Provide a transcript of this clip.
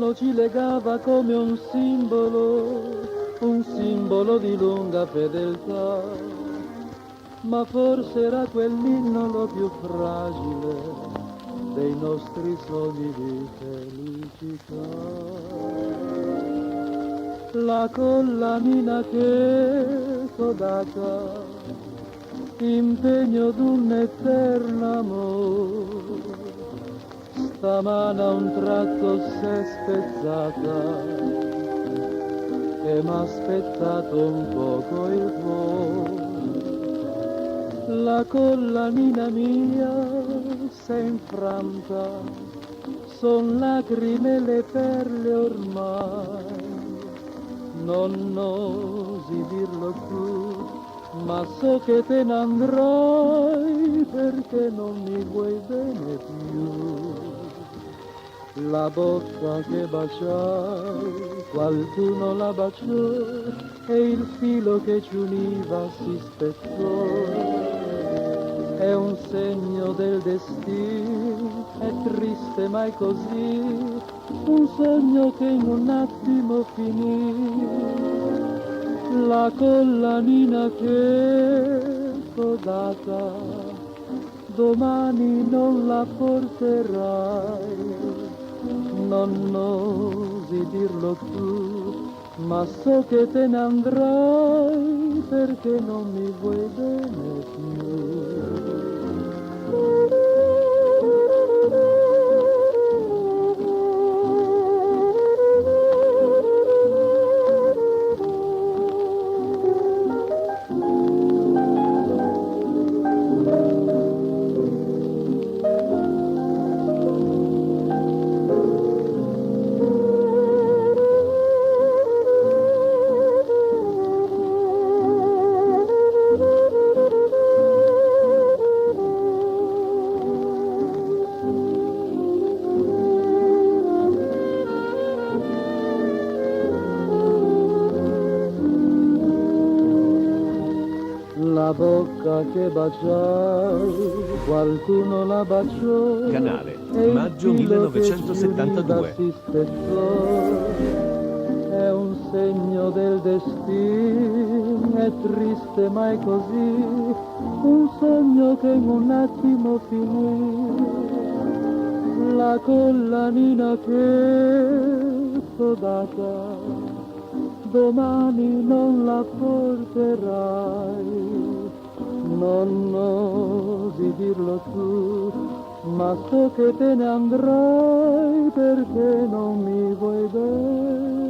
giorno ci legava come un simbolo, un simbolo di lunga fedeltà. Ma forse era quell'inno lo più fragile dei nostri sogni di felicità. La collanina che t'ho data, in pegno d'un eterno amor, stamane a un tratto s'è spezzata e m'ha spezzato un poco il cuore. La collanina mia s'è infranta, son lacrime le perle ormai. Non osi dirlo tu, ma so che te ne andrai perché non mi vuoi bene più. La bocca che baciai, qualcuno la baciò e il filo che ci univa si spezzò. È un segno del destino, è triste ma è così, un sogno che in un attimo finì. La collanina che t'ho data, domani non la porterai. Non osi dirlo tu, ma so che te ne andrai perché non mi vuoi bene più. La bocca che baciai, qualcuno la baciò. Canale, e il maggio filo che ci 1972. univa si spezzò. È un segno del destino, è triste ma è così, un sogno che in un attimo finì. La collanina che t'ho data, domani non la porterai. Non osi dirlo tu, ma so che te ne andrai perché non mi vuoi bene.